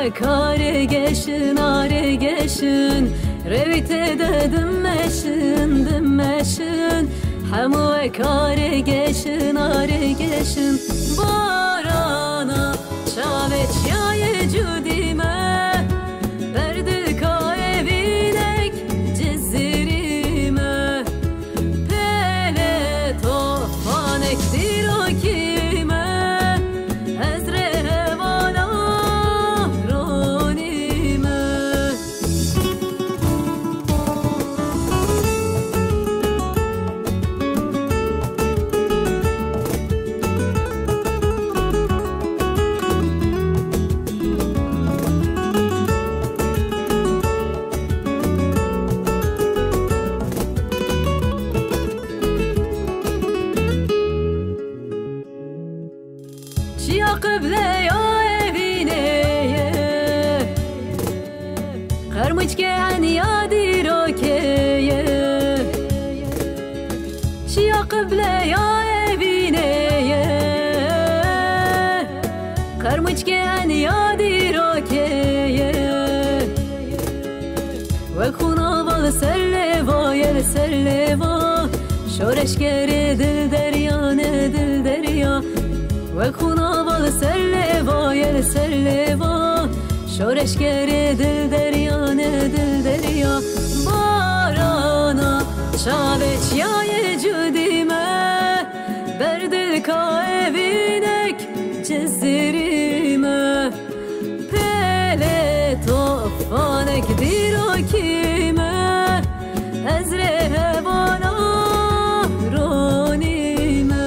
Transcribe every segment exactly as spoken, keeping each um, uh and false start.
Karê geşin, arê geşin, rewî tê de dimeşin, dimeşin. Hemû e karê geşin, arê geşin. Barana çavê çiyayê cudî me, berdilka evînek cizîrî me. Pêlê tofanek dîrokî me, ez rê hevala ronî me. Çiya qibleya evînê ye, Qermûçkê eniya dîrokê ye. Çiya qibleya evînê ye, Qermûçkê eniya dîrokê ye. Wek xûna va li ser lêva ye, li ser lêva. Şoreşgerê dil derya ne dil derya. Wek xûna va li ser lêva ye, li ser lêva. Şoreşgerê dil derya ne dil derya. Barana çavê çiyayê cudî me, berdilka evînek cizîrî me. Pêlê tofanek dîrokî me, ez rê hevala ronî me.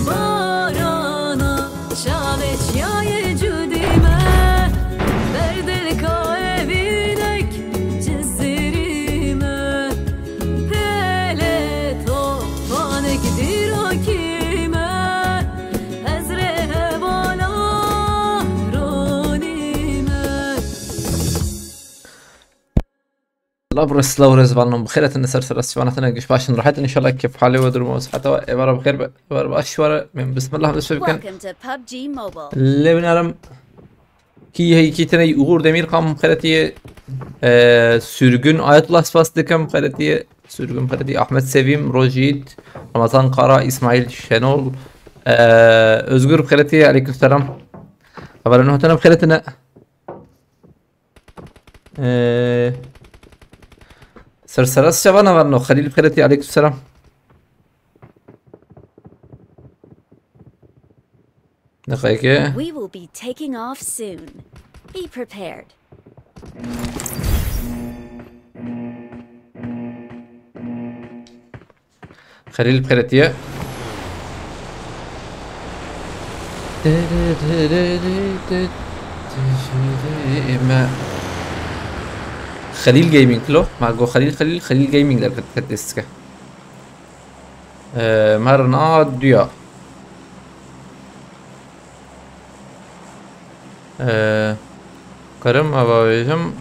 Barana çavê çiyayê cudî me, berdilka evînek cizîrî me. Pêlê tofanek dîrokî me, ez rê hevala ronî me. Lav res, lav res, vanon bi xêr hatin, ser ser sivanatine giş başin rahat, inşallah keyf halê we, durumu, sihata we, êvara bi xêr be, êvara baş were, min bismillah, dest pê bikin. Welcome to PUBG Mobile. Lê binarim ki heyî ki tine Uğur Demirkan xeretiyê, e, Sürgün Ayetullah spas dikim xeretiyê, Sürgün xeretiyê Ahmet Sevim, Rojit, Ramazan Kara, İsmail Şenol, e, Özgür xeretiyê, aleyküm selam. Hevalên hatine bi xêr hatine. Ee, ser seras çava naverno, Xelîl Xeletî, aleyküm selam. Deqeyke. We will be taking off soon. Be prepared. Xelîl bi xêr hatiye. Me Xelîl Gaming lo. Me got Xelîl, Xelîl, Xelîl Gaming derket, ket destike. Ee, me rina duya. Ee, karim ava vêjim.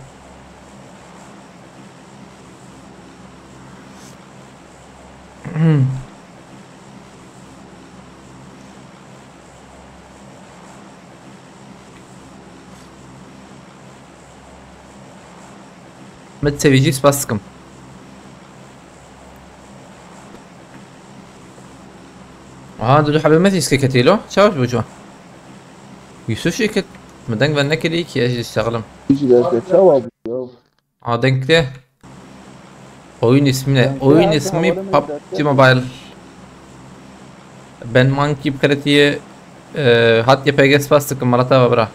Min sevî jî spas dikim. Aha, du du hebê me tîske ketî lo. Çawa bû ciwan? Yusuf jî ket. Min deng ve nekirî ki ez jî diştexlim. Jî derdê çawa bû ya? A, deng tê. Oyun ismi ne? Deng tê, oyun ismi PUBG Mobile. Ben Monkey bi xêr hatiye, e, hat Y P G spas dikim, mala te ve bira.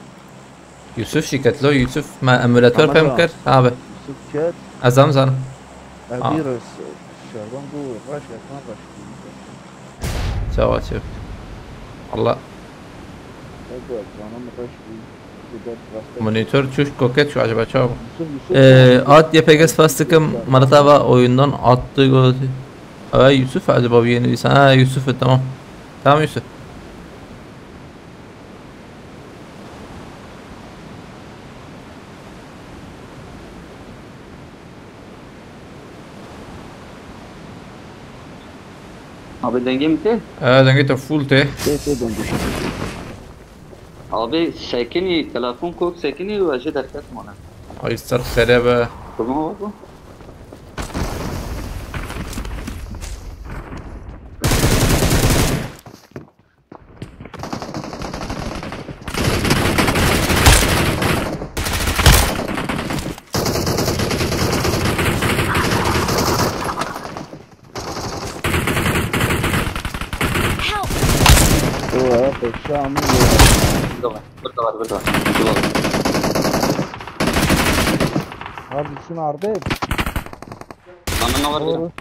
Yusuf jî ket lo, Yusuf me emulator fem kir. Abi. Yusuf ket. Ez em zanim. Evî res şervan bû, reş ekran reş. Çawa çi? Allah. Monitor çuş koket şu acaba çawa? Ee, at Y P G spas dikim, Maratava oyundan attı gördü. Aa, Yusuf acaba bir yeni bir sen. Ha, Yusuf, tamam. Tamam Yusuf. Abi dengê min tê? Ee, dengê te full tê. Tê, tê dengê. Abi sekinî, telefon kok sekinî û ez jê derket mane. Ay ser xerebe. Tamam abi. Help! Oha, pêşa min. Burada var, burada var, burada var. Burada var. Hadi şunu arda et. Lan, lan, var, var. Doğru.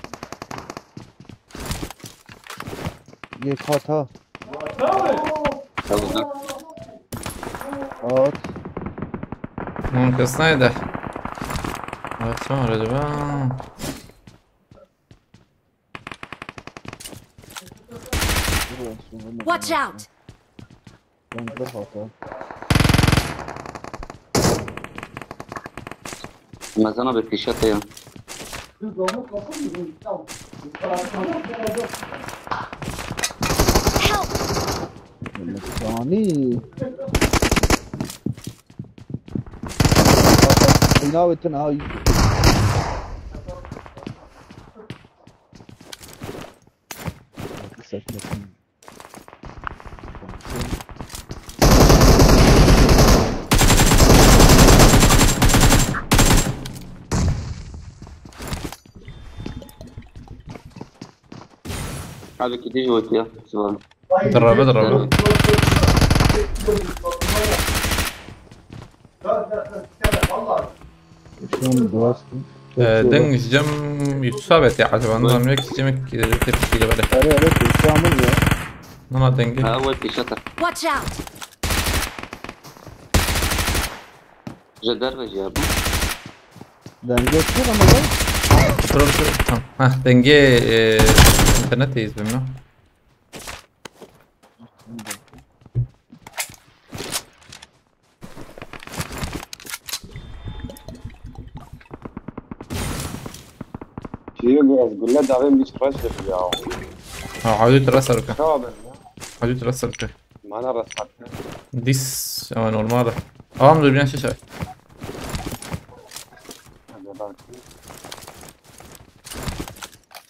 Yek hat ha. Tamam, ha. At. Hûn kes nayê de. At, sonra de ben. Watch out! Ben bir hata. Mezana bir fişek ya. Help! Sani. Oynavetin ha. Sekmesin. Abi gidişi yok ya. Sıvan. Dirabe, dirabe. Şunu biraz. Ee, deng ji cem Yusuf abi tê acaba. Nizanim yek ji cem tepiştî de bere. Erê, erê, pêşiya min ya. Nana dengê. Ha, we pêşe te. Watch out! Ji derve jî hebû. Dengê çi ama ya? Otur, otur. Tamam. Heh, dengê, e, internetê iz bim ya. Çiyo, ez gulle davê min hiç reş dibî ya. Ha, Adû tu reser ke. Çawa ben ya? Adû tu reser ke. Mana reser ke. Dis, ama normal. Tamam, dur, bir şey. Hadi bak.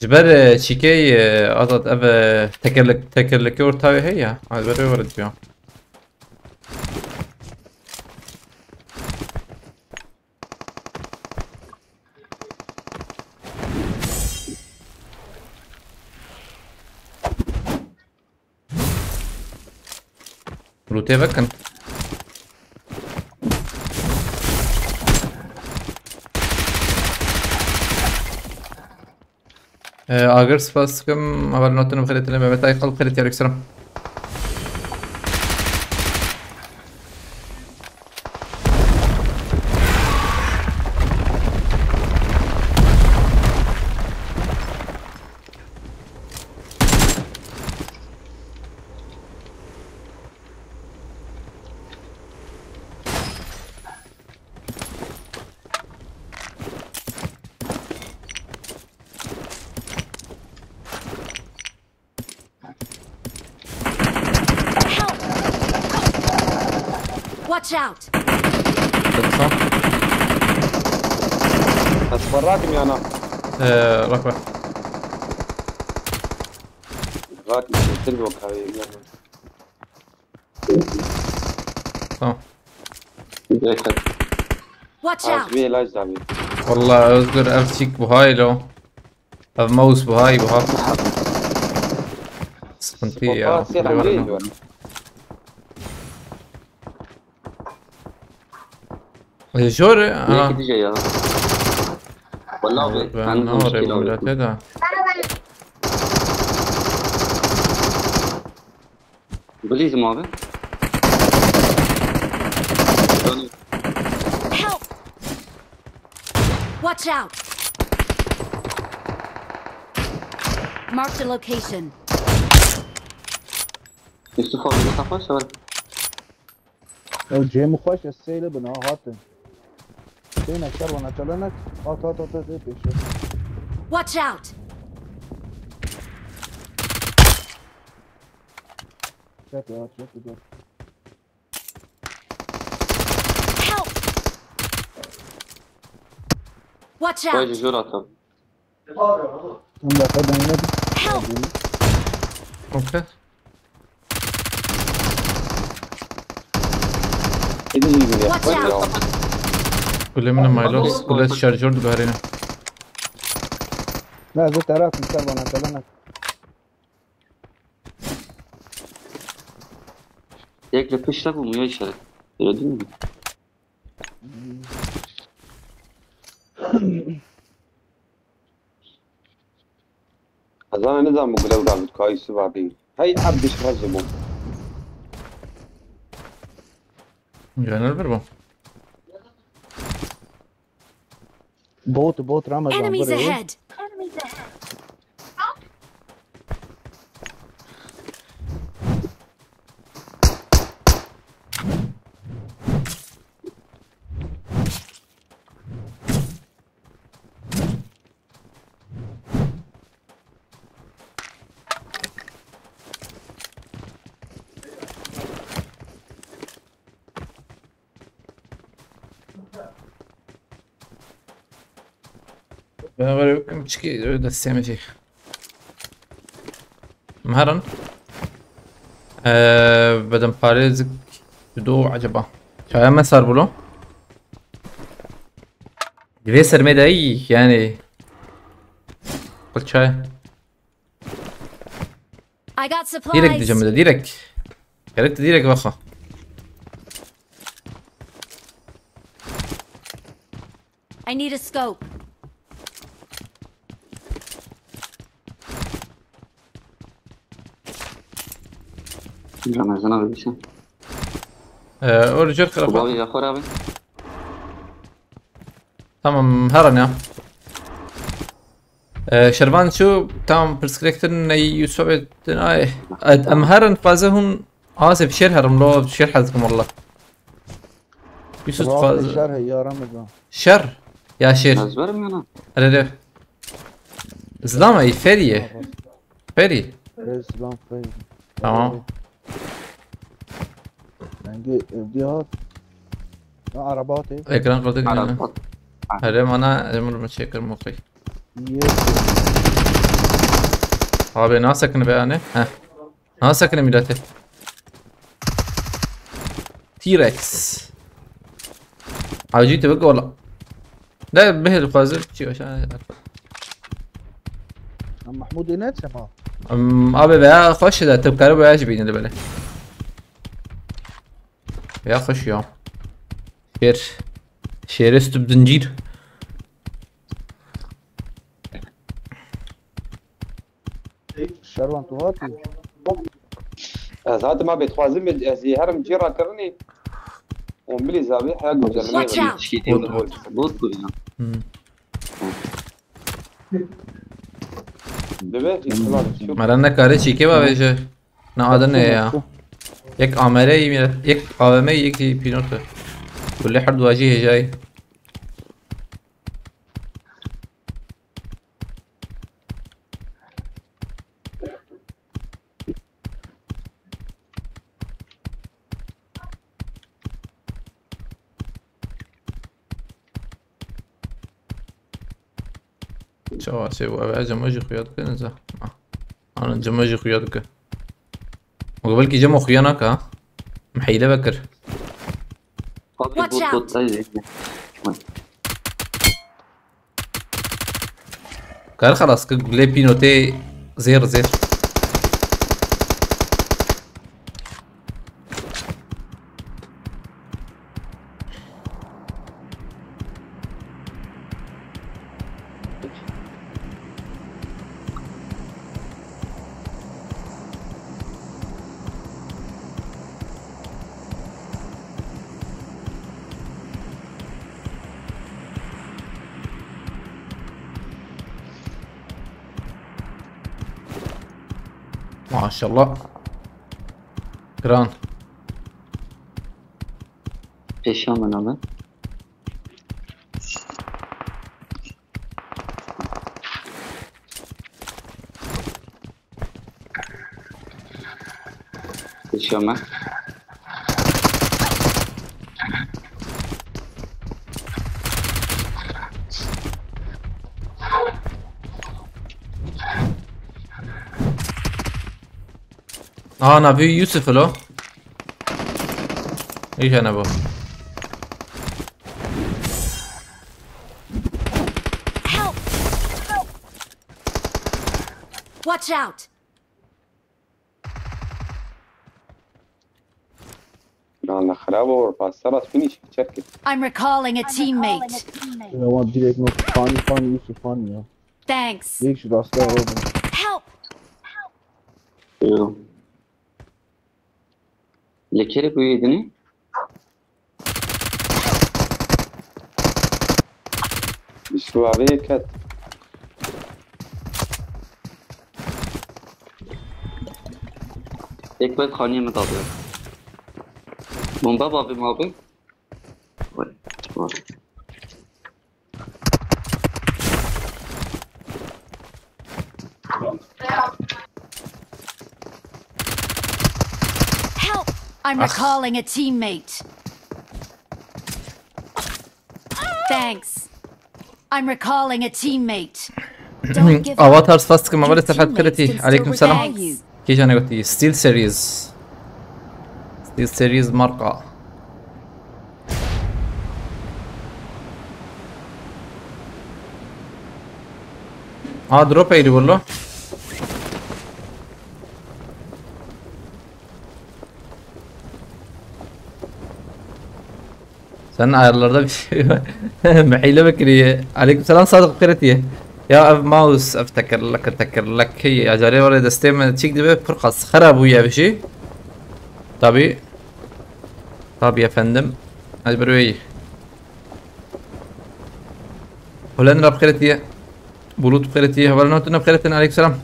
Ji ber, e, çîkey, e, Azad, ev, e, tekerlek, tekerlekê ortayê heye ya. Hadi ber wê were diyor. Lootê vekin. Ee, Agir spas dikim. Hevalên hatin bi xêrê têne. Mehmet Aykal bi xêrê têne, aleyküm selam. Help! Watch out! Tamam. Ez xwe rakim yana. Ee, bak bak. Rakim, sen yok abi. Tamam. Watch out! Valla Özgür, ev çîk buhaylo. Ev mouse buhay buha. Sıkıntı ya. Ê, jor e? Aha. Yekî dije ya. Wala abi, ben ne var bu milletê de? Bilîzim abi. Help! Watch out! Marked a location. Yusuf abi, ne kafa sever? Ew cem xweş ez sêle bin ha hatin. Têne şer wana çelenek. Hat hat hat hat pêşe. Watch out! Çek ya çek ya. Help! Watch Vay out! Jor atam. Em de xwe dengine Help! Okey. Gidin gibi ya. Watch out! Gule min e Mylos, gule şarjör diguherîne. Ne ez terak şer wana çelenek. Yek li piştek bû, muya işaret. Öyle değil mi? Ezana nizam bu gule uğradık kayısı var değil. Hey, abi, diş razı bu. Caner bir bu. Bot bot Ramazan Enemies buraya. Ahead! Ben böyle yokum çiki öyle sevmeyecek. Meharan. Eee, بدن پارێزێک دو عجبا. Çaya me sar bûlo. Divê sermê de iyi yani. Kul çay. I got Direkt diyeceğim supplies! bir de direkt. Gerek de direkt baka. I need a scope. Ramazan abi bir şey. Ee, o rüzgar Bu tarafı. babi ya abi. Tamam, heran ya. Ee, Şervan şu tam perspektifin ne Yusuf ettin ay. Em heran fazla hun asif şer herim lo şer hazım valla. Yusuf Rahat fazla. şer he ya Ramazan. Şer. Ya şer. Ezberim ya lan. Hadi de. Zlama iyi feriye. Feri. Resmen fayda. Tamam. Rengi evde hat. Ya araba atayım. Ekran kırdık yani. Arap. Hele mana emir mi çeker mi okey. Niye? Abi nasıl sakın be yani? Heh. Nasıl sakın milleti? T-Rex. Acı tabi kola. De behel fazla bir şey aşağı. Mahmud inet sema. Em, abi veya hoş da tepkarı veya şey beğenildi böyle. Veya hoş ya. Şer. Şer üstü zincir. Şervan tu hatî. Ez hatim abi, dixwazim ez ê herim cî rakirinê. Em bilî zabî heya Watch güncelleme out! Şîtî bot bot bot ya. Hmm. Dibe, îhtimal şu. Meren ne kare çîkê va veje. Ne adı ne ya? Yek A M R, yek A V M, yek pînot. Kulê her duwa jî hêjayî. Çawa şey bu eve cema jî xuya dike niza. Ah. Ana cema jî xuya dike. Belkî cema xuya naka. Mihîle vekir. Abi Watch bot out. bot ay. Kar xelas ki gulê pînotê zêr zêr. Maşallah. Giran. Pêşiya min e. Pêşiya me. Aa, navê Yusuf lo. Î hene bu. Help! Watch out! Na, na xirab o, pa serat finish çerkê. I'm recalling a teammate. Ya wan direkt no funny funny Yusuf funny ya. Thanks. Direkt şu rasta ya bu. Help! Yo. Li kê re ku yê dinê? Bişkuvavê ket. Êk wet xaniyê min dabe. Bomba bavê mavê. Vay, vay. Help! I'm recalling a teammate. Thanks. I'm recalling a teammate. Don't give up. Avatar spas dikim, avalê Your sefet teammates kirîtî. can still Aleyküm selam. recall you. Kîjan gotî? Steel Series. Steel Series marka. Aa, drop eylî vurlu. Sen ayarlarda bir şey var. Meyle bekliyor. Aleykümselam Sadık, kirîtî. Ya ev mouse, ev tekerlek, tekerlek. Hey, acarê var ya, destê min çîk dibe, pir qas xera bûye bir şey. Tabii. Tabii efendim. Hadi bir öyle. Holen rap kirîtî. Bulut kirîtî. Hevalin hatun rap kirîtî. Aleykümselam.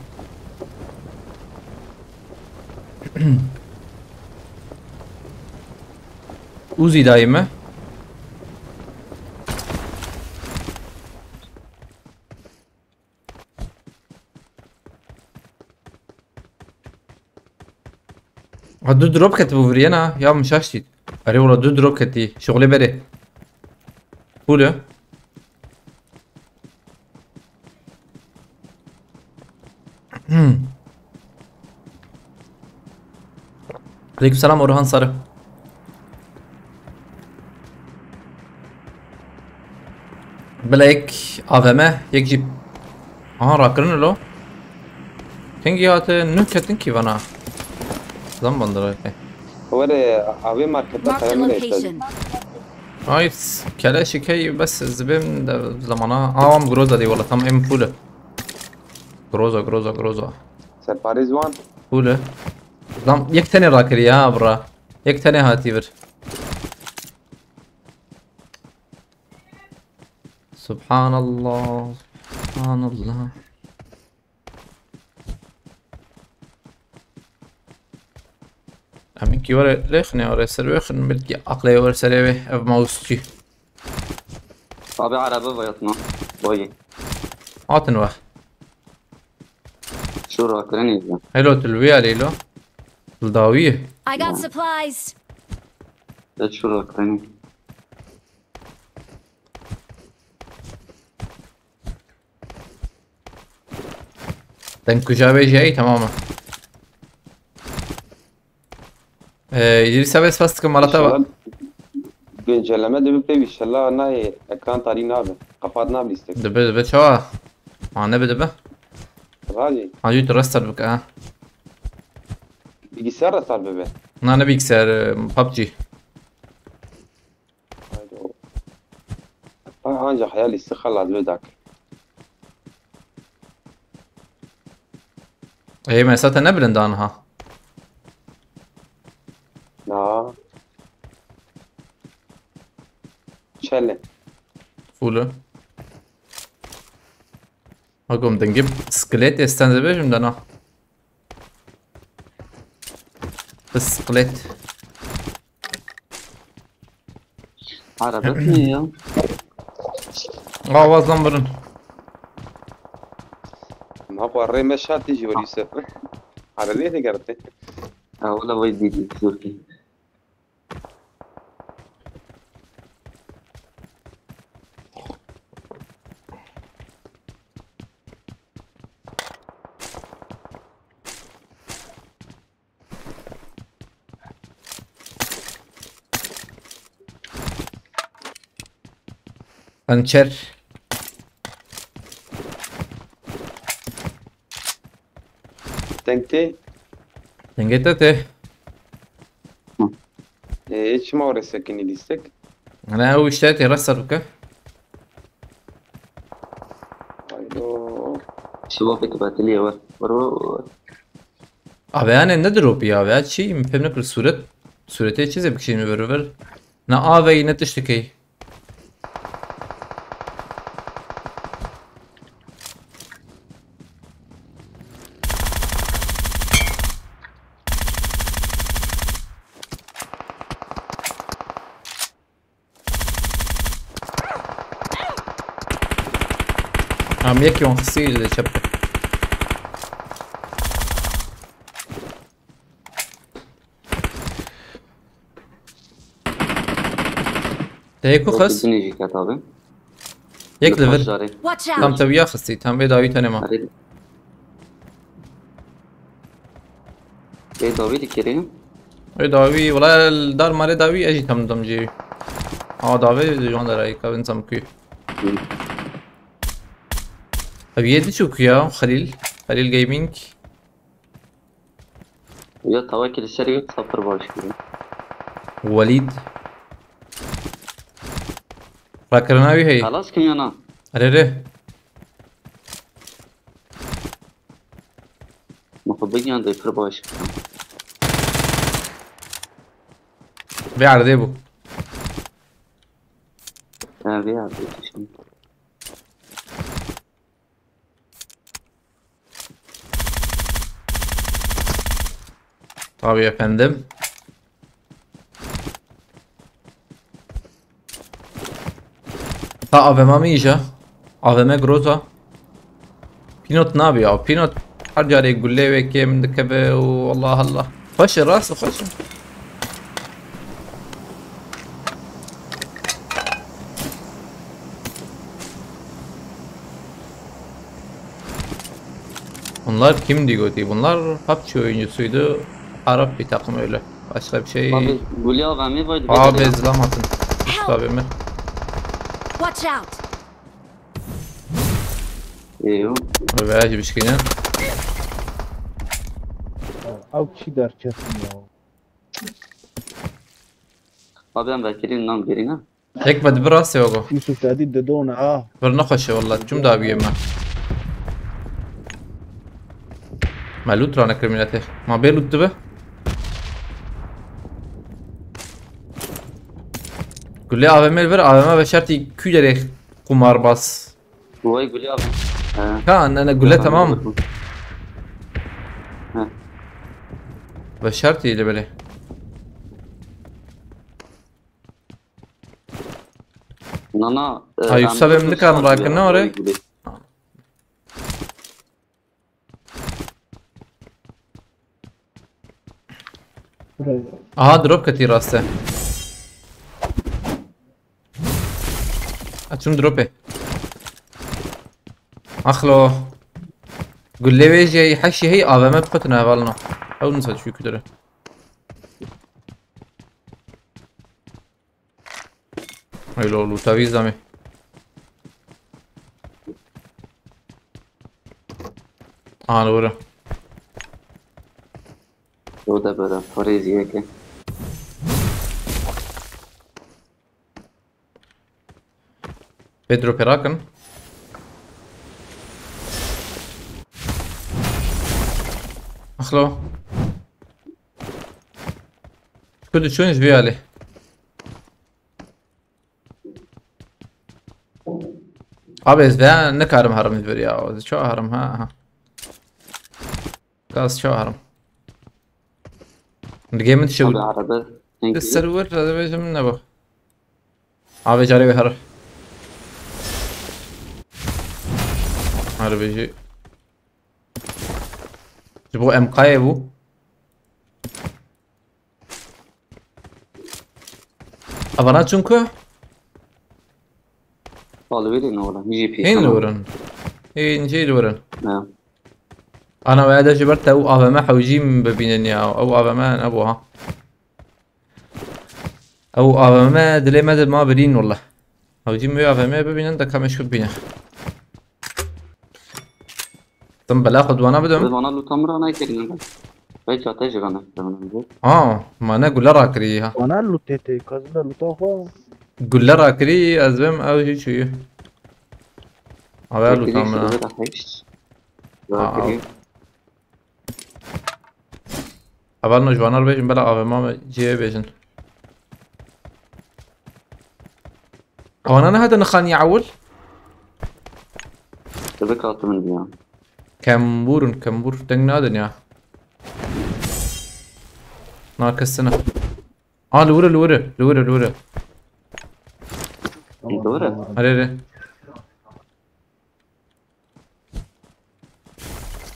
Uzi dayı mı? Ha, du drop ket bu vuriyena. Ya mişaştî. Erê wala du drop ketî. Şoxlê berê. Full e. Hmm. Aleykümselam Orhan Sarı. Bila yek A V M, yek jî. Aha, rakirin lo. Kengî hate, nuh ketin kî vana. Zan bandira ke. Were avê marketa Marked a kayanı da location. Ay, keleşî key bes zibim de zamana. Awam Groza dî wala, tam em full. Groza, Groza, Groza. Serparê ziwan. Full. Zam yek tenê rakirî ya bira. Yek tenê hatî vir. Subhanallah. Subhanallah. Em kî were lêxinê were ser wê xin, belkî aqlê were serê wê, ev mouse çî. Abi araba vayatma. Boyê. Hatin we. Şu rakirin izle. Helo, tu li wê alê lo. Li dawî. I got supplies. Geç şu rakirin. Ten kuja vê jî, tamam e. Ee, Îdrîs abi, spas dikim, malata bak. Güncelleme de bir pek inşallah ne ekran tarihi ne abi. Kapat ne abi istek. Dibe, dibe çawa? Ma ne be dibe? Razi. Ha, yut restart bike ha. Bilgisayar da sar bebe. Na ne bilgisayar, e, PUBG. Haydi o. Ha, ancak hayal istikhal lazım dak. Ey, mesela te ne bilind aniha? Na. Çele. Full. Agom dengê skelet esten de bejim de na. Bisiklet. Araba ne ya? Awazdan birin. Ma xwe rê me şatî jî werî ser. Arelê ne gertê. Ha, wala vay didi, Türkiye. Hançer. Tengtê. Dengê te tê. E, çima orê sekinî lîstek? Ana ew işte tê rest ser bike. Aydo. Şiva pek batiliye var. Var var var. Abi yani ne drop ya veya çi mi pem ne kır suret. Surete çize bir şey mi ver ver. Ne avey ne tiştekey. Am yek yon xisî li çep. Te yek xis? Dinê jî ket abi. Yek li vir. Paşdarê. Watch Tam out! te wiya xistî, tam bê dawî tenê ma. Arê. Bê dawî dikirî. Ê dawî, wala li dar mare dawî, ez jî tam dam jê. Awa dawî ji wan derayî, ka bin tam kuy. Ev yê diçû kuya, Xelîl. Xelîl Gaming. Ya tawakî li ser yek sapir baş kiriye. Welîd. Rakirina wî heye. Xelas kim ya na? Erê rê. Min xwe bigiyandê pir baş kiriye. Vê erdê bû. Ha, vê erdê tiştin. Tabii efendim. Ta A V M mi îja? A V M Groza. Pinot nabi ya. Pinot her carê gulle ve kêm dikeve û Allah Allah. Xweş e, rast xweş e. Bunlar kimdi goti? Bunlar PUBG oyuncusuydu. Arap bir takım öyle. Başka bir şey. Abi, gulya ve mi var? Abi zlam atın. Üst abi mi? Watch out! Eyo. Veya bir şey ne? Ew çi derketin ya? Abi em vekirîn nam girî ne? Tek ve dibi rastê ogo. Yusuf te dî didon a. Vir nexweşe walla. Çim dawiye me. Me loot rane kir milletê. Ma bê loot dibi. Gulê A V M li vir, A V M ve şertî kû derê qumarbaz. Vay gulya abi. Ha. Ha, ne, ne, gule tamam. Ha. Ve şertî li belê. Nana. Ha, yüksel em nikan rakine oraya. Aha, drop ketî raste. Açım dropê. Axlo. Gulle wê jî heşî hey A V M bixutine hevalno. Ew nisa çû kudere. Haylo lu tavi zame. Aha, doğru. O da böyle parêziyeke. Pedro perakin. Axlo. Kudu çûn ji vê alê. Abi ez vê nikarim herim ji vir ya. Ez çawa herim ha, ha. Ka ez çawa herim. Digê min dişewit. Abi araba. Thank you. Serwer, ez bêjim, ne bu. Abi carê wê her. Her bêjî. Ji bo M K'yê bû. Avana çunku? Follow edin oğlum, G P, hên tamam. Li wir in. Hên jî li wir in. Ne? Ana we de ji ber te û A V M hewcî min bibînin ya. Ew A V M ne bu ha. Ew A V M dilê me de ma birîn wele. Hewcî min wê A V M bibînin de kamê şku bibîne. Tim bela xwe dwana bidim. Vana luta min ra nekirî. Vay çate jî ra nekirî. Ha, ma ne gule rakirî ha. Vana lutê te, kazine luta xwe. Gule rakirî, ez bim ew jî çûyî. Ave luta min ha. Ha, ew. Hevalno ji vana re bêjin, bela A V M me cihê bêjin. Ewana nehate nixanî ewil? Tebek hatim diya. Kembûr in, kembûr. Deng nadin ya. Na kesine. A, li wir e, li wir e, li wir e, li wir e. Li wir e? Erê, erê.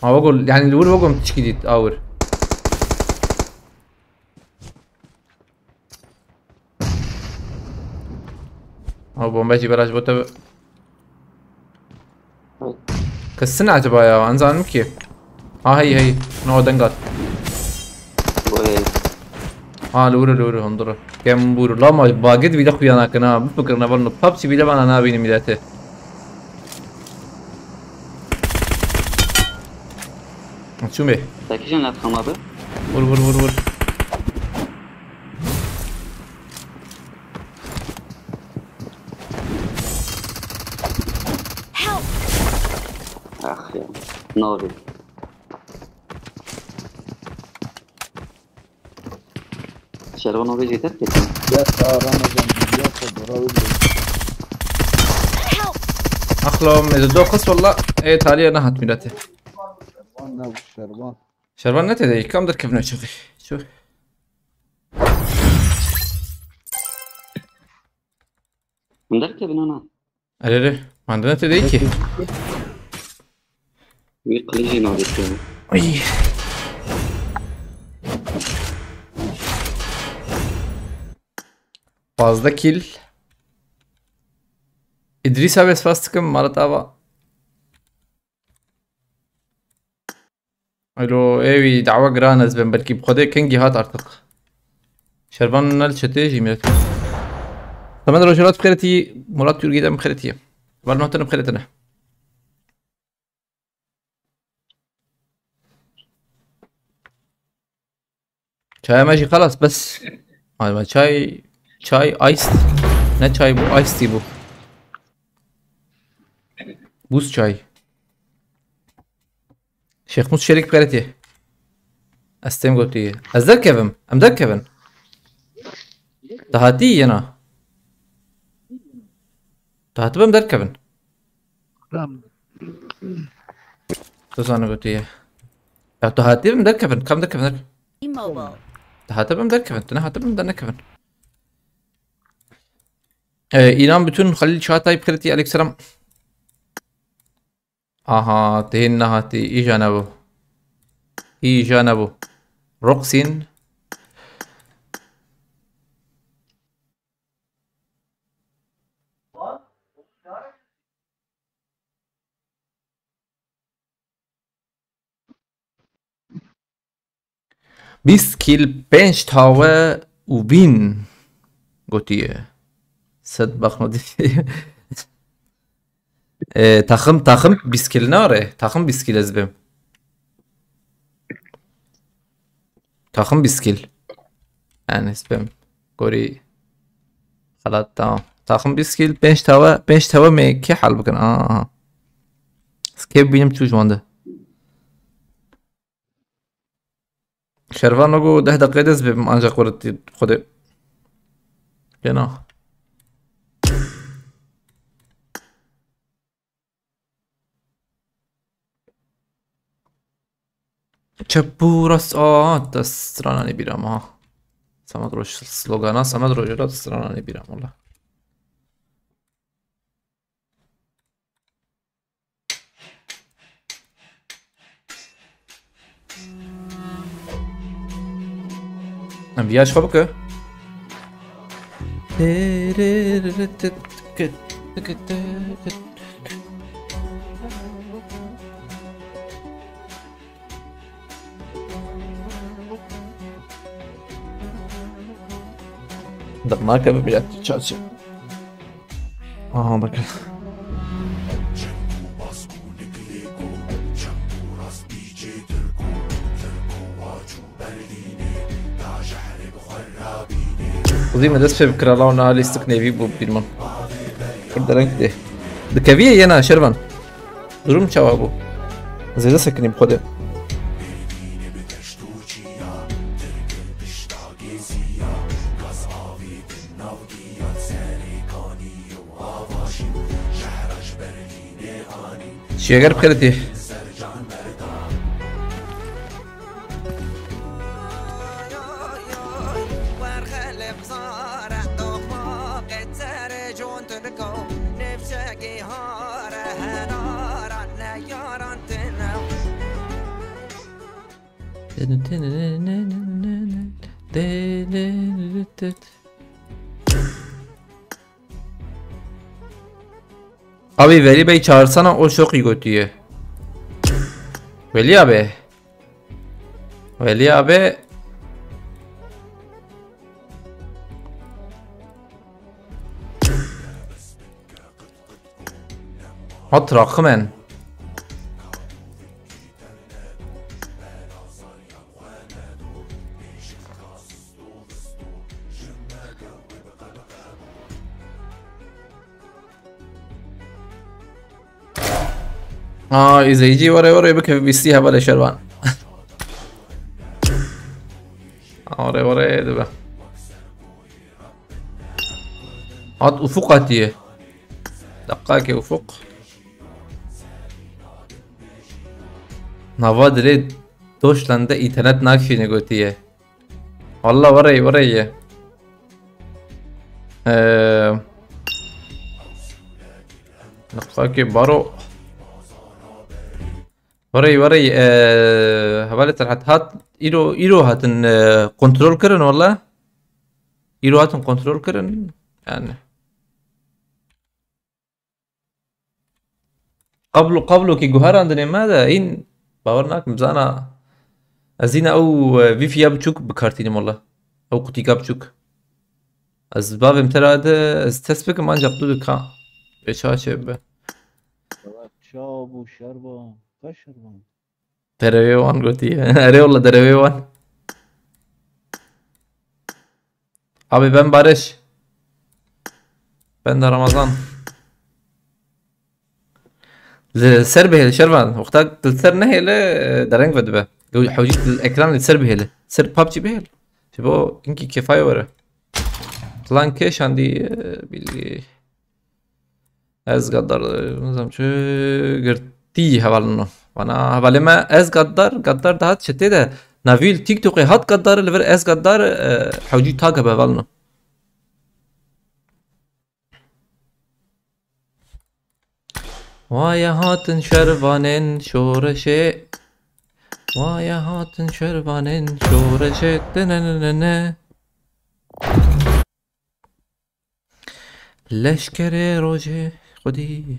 Ha, wegol, yani li wir wegom tişkî dît, awir. Ha, bombe jî bela ji bo te. Kesin acaba ya, ez zanim ki. Ha, hey, hey. No, dengat. Oy. Ha, li wir e, li wir e, hundir e. Kembûr. La ma bagê dibî de xuya nakin ha. Bifikirine, bal no PUBG bî de bana nabînim milletê. Çûme. Tekî jin lef xema bi. Vur, vur, vur, vur. Help! Ah ya. Ne oldu? Şervan o gece terk etti. Ya sağ Ramazan biliyorsa dura öldü. Help! Axlo, me do xist walla. Ê, taliye nehat milletê. Şervan ne bu Şervan? Şervan ne tede? Kam derkevne çaxî. Çu. Hûn derkevin ana. Erê, erê. Mandine tede ki. Wî qilîjî navêtiye. Ay. Pazdeh kill. Îdrîs abi, spas dikim, Marat ava. Alo, ê wî dawa giran ez bim, belkî bi Xwedê kengî hat artık. Şervan nel çetê jî millet. Samet Rojhelat bi xêretî, Murat Yurgî de bi xêretî. Val notin bi xêretine. Çaya me jî xelas bes. Ay, me çay, çay iced. Ne çay bû? Iced tea bû. Buz çay. Şêxmûs Şêrik bi xêretî. Ez têm gotî. Ez derkevim. Em derkevin. Te hatî yena. Te hatibim derkevin. Tamam. Tu zanî gotiye. Ya tu hatî bim derkevin, kam derkevin, derkevin. T-Mobile. Tu hatî bim derkevin, tu nehatî bim dernekevin. Ee, İnan Bütün, Halil Çağatay, Pirti, Aleykümselam. Aha, te hîn nehatî, îja nebû. Îja nebû. Roxin. Bîst kîl, pênc tawe û bîn gotiye. Sed baxno dî. E, taxim, taxim bîst kîl nare. Taxim bîst kîl ez bim. Taxim bîst kîl. Yani spam. Gorî. Xelat, tamam. Taxim bîst kîl, pênc tawe, pênc tawe me kê hal bikin? Aa, aha. Ez kê bînim çû ji wan de. Şervan got deh deqe dest bibim ancak xwe Xwedê. Pêna. Çep û rast, aa, te strana nebîra ma. Samet Roj, slogana Samet Rojê de strana nebîra ma, wala. Em viya ji xwe bike. Dur, nake bibîre tu çaçe. Aha, bakın. Xwedî me dest pê bi kirala û niha lîstik nêvî bû bîr min. Pir dereng tê. Dikevî yê yena Şervan. Durum çawa bû? Zêde sekinî bi xwe de. Şêger bi xêr tê. Abi Veli Bey çağırsana, o çok iyi götüye. Veli abi. Veli abi. Hat rakımen. Aa, izleyici vare vare bike bîstî hevalê Şervan. Vare vare dibe. Hat Ufuk hatiye. Dakika ki Ufuk. Nava dirê Doşlanda internet nakişîne gotiye. Valla vare vare ye. Eee, Nokta ki baro. Vare vare, eee, hevalê Serhat hat. Îro, îro hatin, eee, kontrol kirin valla. Îro hatin kontrol kirin. Yani. Qablo, qablokî guherandinê me de hîn bawer nakim, zana ez hîn ew, e, vîfîya biçûk bi kar tînim wele. Ew qutîka biçûk. Ez bavê min te re de ez test bikim, ancak tu dika. Bê çawa çê bibe. Çawa bû Şervan? Ka Şervan? Derevê wan gotiye. Erê wala derevê wan. Abi ben Barış. Ben de Ramazan. Li ser bihêl Şervan. Wexta li ser nehêle, e, dereng vedibe. Ew hewcî li ekran li ser bihêle. Ser PUBG bihêl. Ji bo hinkî kêfayê were. Plan kê şandî, e, bilgi. Ez gaddar, nizam çi girtî hevalino. Vana hevalê me ez gaddar, gaddar dihat çetê de. Navîl TikTokê hat gaddar, li vir ez gaddar, e, hewcî tak hebe hevalino. Waye hatin şervanên şoreşê. Waye hatin şervanên şoreşê. Denenene. Leşkerê rojê xwedî.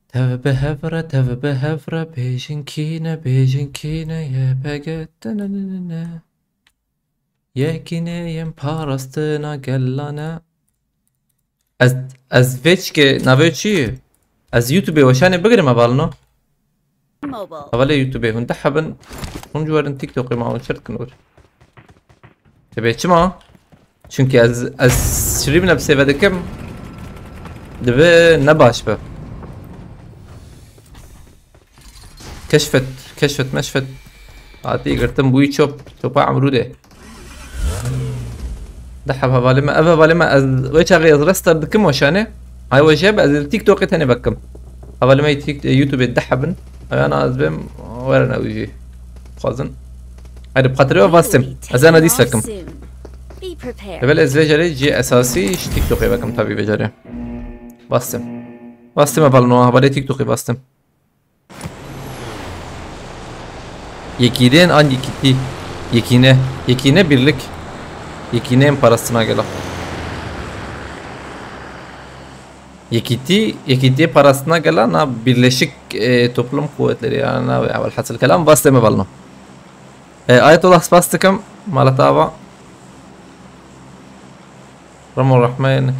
Tev bi hev re, tev bi hev re, bêjin kî ne, bêjin kî ne, Y P G, tenenene. Yekî neyên parastina gellan e. Ez, ez vê çikê navê çi? Ez YouTubeê weşanê bigirim hevalino. Mobile. Hevalê YouTubeê hûn deh hebin. Hûn ji werin TikTokê ma hûn çir dikin wir. Tebê çima? Çünkü ez, ez streamle bi sêve dikim. Dibe ne baş be. Keşfet, keşfet, meşfet. Hatî girtin bûyî çop, çopa Emrûdê. Deh heb hevalê me, ev hevalê me ez wê çaxê ez restart dikim weşanê. Ay weşe be ez li TikTokê tenê vekim. Hevalê me Tik-, YouTubeê deh hebin. Ayana ez bêm. Were ne wî jî. Xwazin. Hadi bi xatirê we Vastim. Ez ena dîsa kim. Evel ez vê carê cihê esasî ji TikTokê vekim tabî vê carê. Vastim. Vastim hevalno, hevalê TikTokê Vastim. Yekînên an yekîtî. Yekîne. Yekîne birlik. Yekîneyên parastina gela. Yekîtî, yekîtiyê parastina gela na birleşik, e, toplum kuvvetleri ya na ve, velhasil kelam, Vastim hevalno. E, Ayetullah spas dikim, mala te ava. Ramo rehmeyên.